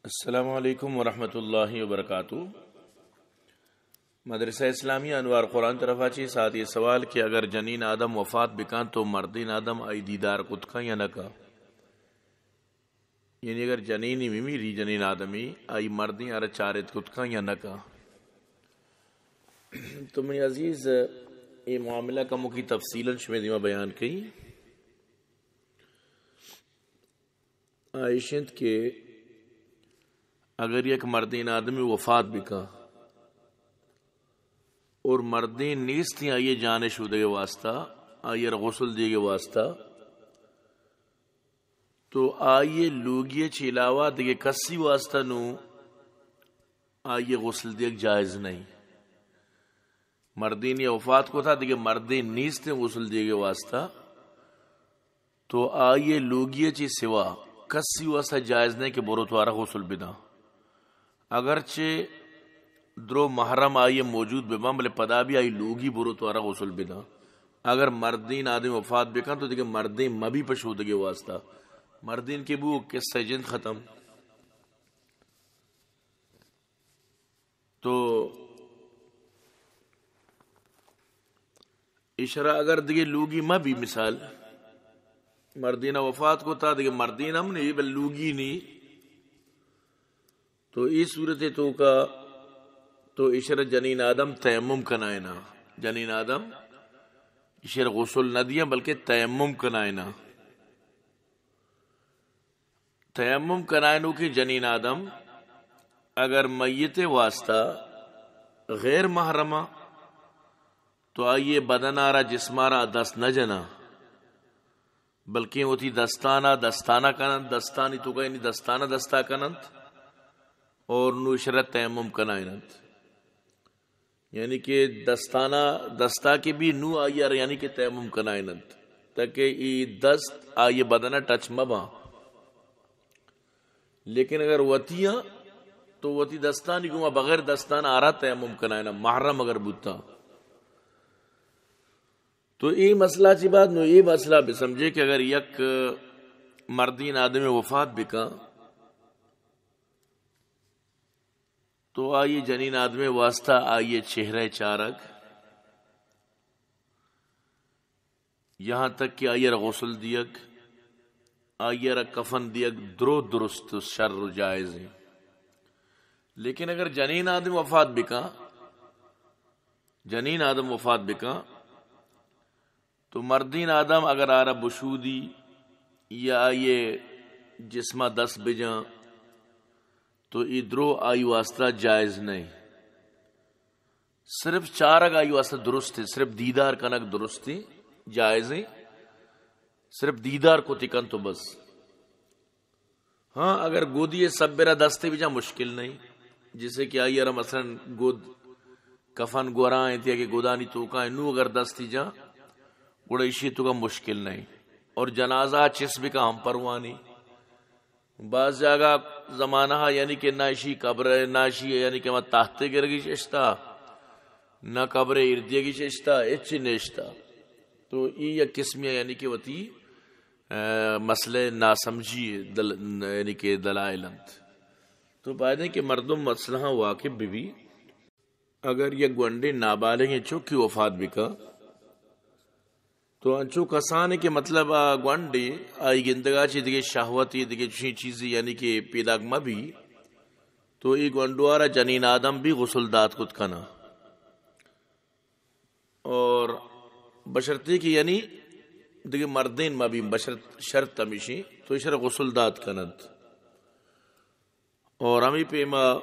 السلام علیکم ورحمۃ اللہ وبرکاتہ۔ مدرسہ اسلامی انوار قرآن طرفا چی ساتھی سوال کہ اگر جنین آدم وفات بکن تو مردین آدم آئی دیدار کت کن یا نہ کن؟ یعنی اگر جنینی میمیری، جنین آدمی، آئی مردین آرا چارت کت کن یا نہ کن؟ تو منی عزیز، اے معاملہ کمو کی تفصیلاً شمے دیما بیان کئی۔ آ ایش انت کہ اگر یک مردین آدمی وفات بکن اور مردین نیستیں آئی جان شودگے واسطہ، آئی را غسل دیگے واسطہ، تو آئی لوگی چی علاوہ دگہ کسی واسطہ نو آئی غسل دیگ جائز نہیں۔ مردین یا وفات کو تھا، دگہ مردین نیستیں غسل دیگے واسطہ، تو آئی لوگی چی سوا کسی واسطہ جائز نہیں کہ برو تو آرا غسل بداں۔ اگرچہ درو محرم آئی موجود بباں، بلے پدا بھی آئی لوگی برو تو آرا غسل بداں۔ اگر مردین آدمی وفات بکن تو دگہ مردین مبی پشودگے واسطہ۔ مردین کے بو قصہ جند ختم۔ تو اشرا اگر دگہ لوگی مہ بی، مثال مردینہ وفات کو تا، دگہ مردین ہم نہیں بل لوگی نہیں، تو ای صورت تو کا تو اشرا جنین آدم تیمم کنائنا۔ جنین آدم اشرا غسل نہ دیا بلکہ تیمم کنائنا۔ تیمم کنائنوکیں جنین آدم اگر میت واسطہ غیر محرم، تو آئی بدن آرا، جسم آرا دست نہ جنا، بلکیں وتی دستانا دستانا کننت، دستانی توکا یعنی دستانا دستا کننت اور نو اشرا تیمم کنائننت۔ یعنی کہ دستانا دستا کے بھی نو آئی آرا یعنی کہ تیمم کنائننت، تاکہ ای دست آئی بدن ٹچ مباں۔ لیکن اگر وتی آں تو وتی دستانی گوما بغیر دستان آرا تیمم کنائنا، محرم اگر بوتا۔ تو ای مسئلہ چی بات نو، ای مسئلہ بسمجھے کہ اگر یک مردین آدمی وفات بکا، تو آئی جنین آدمی واسطہ آئی چہرہ چارگ، یہاں تک کہ آئی را غسل دیگ، آئی را کفن دیگ، درو درست و شر و جائز ہیں۔ لیکن اگر جنین آدم وفات بکا، جنین آدم وفات بکا، تو مردین آدم اگر آرا بشودی یا آئی جسمہ دست بجاں، تو ای درو آئی واسطہ جائز نہیں۔ صرف چارگ آئی واسطہ درست ہے، صرف دیدار کنگ درست ہے، جائز ہے، صرف دیدار کو تکن تو بس۔ ہاں، اگر گودی سبرا دستے بجا مشکل نہیں، جیسے کہ آئی را مثلاً گود کفن گورا ہیں، تیا کہ گودانی توکا ہیں، نو اگر دستی جا، گڑا اشی توکا مشکل نہیں۔ اور جنازہ چس بکا ہم پروانی۔ بعض جاگہ زمانہ ہا یعنی کہ نہ اشی قبر، نہ اشی یعنی کہ ہما تحت گرگی ششتا، نہ قبر اردیگی ششتا، اچ نشتا۔ تو ای یک قسمی یعنی کہ وتی، آ، مسئلہ ناسمجھی دل-، یعنی کہ دلائل انت۔ تو باید ہے کہ مردم مسئلہ واقف بہ بی۔ اگر یک گونڈے نابالغیں چکی وفات بکا، تو انچو کسانے کہ مطلب آ گونڈے آئی گندگا چی دگہ شہوتی دگہ چشیں چیزی یعنی کہ پیداک مہ بی، تو ای گونڈوارا جنین آدم بھی غسل دات کت کنا۔ اور بشرطی کہ یعنی دگہ مردین مہ بی، بشرط، شرط ہمیشی تو اشرا غسل دات کننت۔ اور ہمیں پیما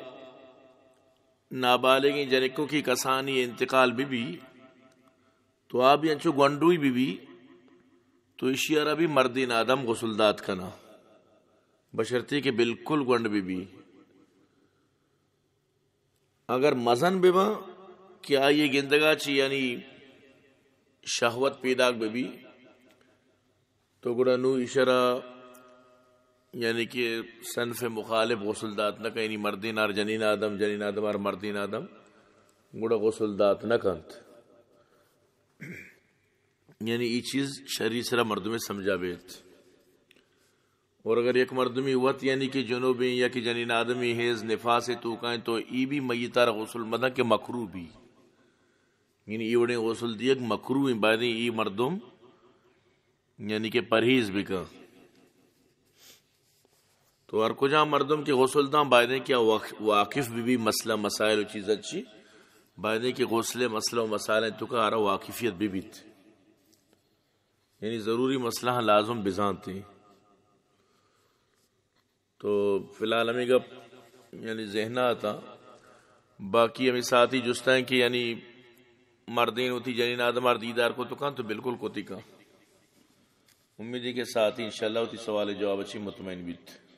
نابالغیں جنکوں کی کسانی انتقال بہ بی، تو آ بھی انچو گونڈوئی بہ بی، تو اشی را بھی مردین آدم غسل دات کنا، بشرطی کہ بالکل گونڈ بہ بی۔ اگر مزن بہ باں کہ آئی گندگا چی یعنی شہوت پیداک بہ بی، تو گڑا نو اشرا یعنی کہ صنف مخالف غسل دات نہ کن، یعنی مردین آر جنین آدم، جنین آدم آر مردین آدم، گڑا غسل دات نہ کنت۔ یعنی ای چیز شری سرا مردمے سمجھا بیت۔ اور اگر یک مردمی وت یعنی کہ جنوبیں یا کہ جنین آدمی حیض نفاس توکائیں تو ای بھی میتار غسل مدن کہ مکروہ بھی، یعنی ای وڑیں غسل دیگ مکروہ ہیں، بایدیں ای مردم یعنی کہ پرہیز بکن۔ تو ہر کجا مردم کہ غسل داں بایدیں کہ واق-، واقف بہ بی مسئلہ مسائل و چیز اچھی، بایدیں کہ غسل مسئلہ و مسائل توکا ہر واقفیت بہ بیت، یعنی ضروری مسئلہ لازم بزانتے۔ تو فی الحال ہمیں گپ یعنی ذہن آتا، باقی ہمیں ساتھی جستائیں کہ یعنی مردین ہوتی جنین آدم آر دیدار کو تو کن تو بالکل کوتی کن۔ امید ہے کہ ساتھی انشاءاللہ ہوتی سوال جواب اچھی مطمئن بیت۔